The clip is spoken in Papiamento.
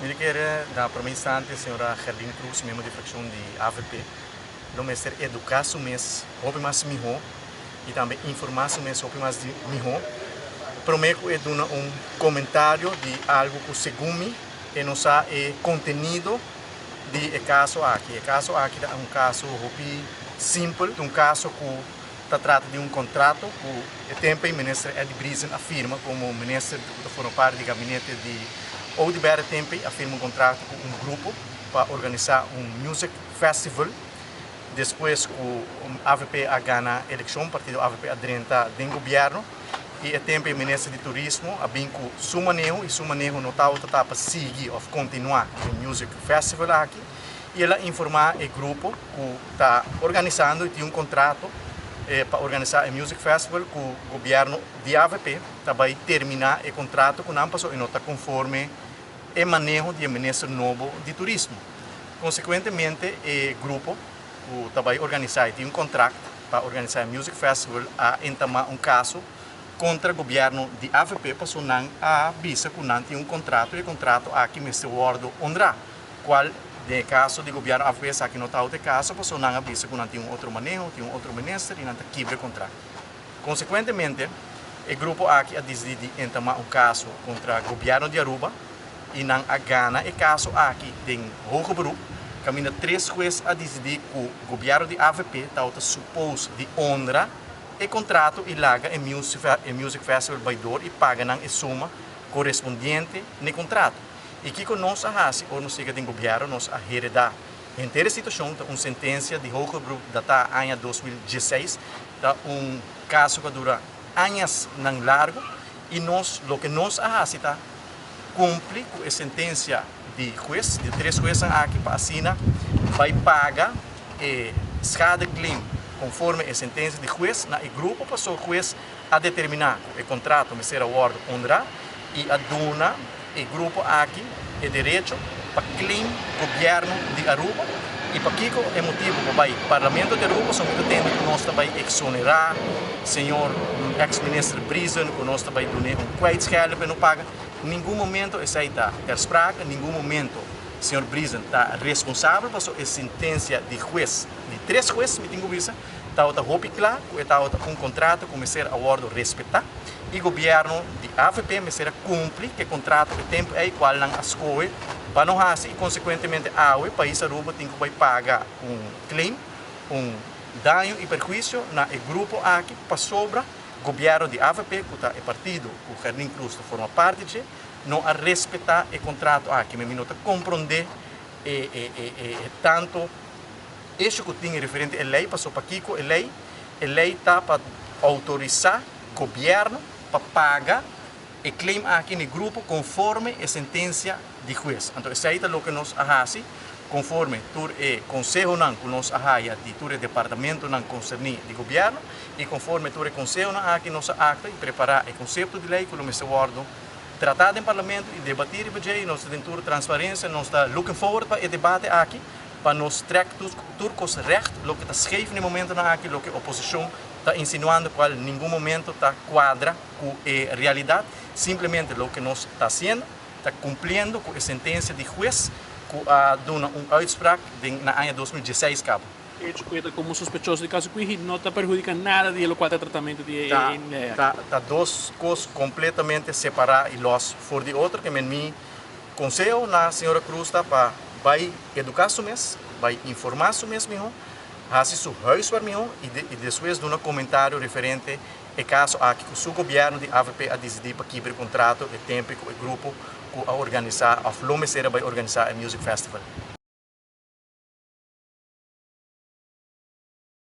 Mi ta kere na prome instante señora Gerlin Cruz, miembro di fraccion di avp, lo mester educa su mes hopi mas miho y tambe informa su mes hopi mas miho prome cu e duna un comentario di algo cu segun mi e no sa e contenido di e caso aki. E caso aki ta un caso hopi simpel, un caso cu ta trata di un contrato cu e tempo ey Minister Eddie Briesen a firma como Minister cu ta forma parti di gabinete di Oduber. E tempo ey a firma un contrato cu un grupo pa organisa un music festival. Despues cu avp a gana eleccion, partido avp a drenta den gobierno y e tempo ey Minister di Turismo a bin cu su maneho y su maneho no tabata ta pa sigui of continua cu e music festival aki y el a informa e grupo cu ta organisando y tin un contrato pa organisa e music festival cu gobierno di avp ta bay termina e contrato cu nan pasobra e no ta conforme e maneho di e minister nobo di turismo. Consecuentemente e grupo cu ta bay organisa y tin un contract pa organisa e music festival a entama un caso contra gobierno di avp pasobra nan a bisa cu nan tin un contrato y e contrato aki mester wordo honra. Cual den e caso di gobierno avp esaki no ta e caso pasobra nan a bisa cu nan tin un otro maneho, tin un otro minister y nan ta kibra e contract. Consecuentemente e grupo aki a dicidi di entama un caso contra gobierno di Aruba y nan a gana e caso aki den hoger beroep caminda tres huez a dicidi cu gobierno di avp tawata suppose di honra e contrato y laga e music festival bay door y paga nan e suma corespondiente n'e contrato. Y kico nos a haci ora nos yega den gobierno? Nos a hereda henter e situacion, ta un sentencia di hoger beroep data aña 2016, ta un caso cu a dura añasnan largo y nos loke nos a haci ta cumpli cu e sentencia di huez, di tres hueznan aki pa asina bay paga e schadeclaim conforme e sentencia di huez na e grupo pasobra huez a determina cu e contrato mester a wordo honra y a duna e grupo aki e derecho pa claim gobierno di Aruba. Y pakico e motibo pa bay Parlamento di Aruba? So mi ta tende cu nos ta bay exonera señor ex minister Briesen, cu nos ta bay dune un kwijtschelden pa e no paga. Ningun momento esey ta ter sprake, ningun momento señor Briesen ta responsabel paso e sentencia di huez, di tres huez mi tin cu bisa, tabata hopi cla cu e tabata un contrato cu mester a wordo respeta y gobierno di avp mester a cumpli cu e contrato e tempo ey cual nan a scohe pa no haci y consecuentemente awe pais Aruba tin cu bay paga un claim, un daño y perhuicio na e grupo aki pasobra gobierno di avp cu ta e partido cu Gerlin Cruz ta forma parti dje no a respeta e contrato aki. Mi no ta compronde e tanto Hecho cu tin referente e ley paso pakico e ley? E ley ta pa autorisa gobierno pa paga e claim aki na e grupo conforme e sentencia di huez. Anto esey ta loke nos a haci conforme tur e consehonan cu nos a haya di tur e departamentonan concerni di gobierno y conforme tur e consehonan aki nos a acta y prepara e concepto di ley cu lo mester wordo trata den parlamento y debati riba dje y nos ta den tur transparencia. Nos ta looking forward pa e debate aki pa nos trek tur kos recht, loke ta scheef na e momentonan aki, loke oposishon ta insinuando kual ningun momento ta kuadra ku e realidat. Simplemente loke nos ta hasiendo ta kumpliendo ku e sentensia di hues ku a duna un uitspraak den na aña 2016 kaba. Hecho ku e ta komo sospechoso di kaso Kwihi no ta perhudika nada di e lokual ta tratamentu di e lei aki. Ta dos kos kompletamente separá i lòs for di otro ke men mi Conseho na señora Cruz ta pa bay educa su mes, bay informa su mes miho, haci su huiswerk miho y despues duna comentario referente e caso aki cu su gobierno di avp a dicidi pa kibra e contrato e tempo cu e grupo cu a organisa of lo mester a bay organisa e music festival.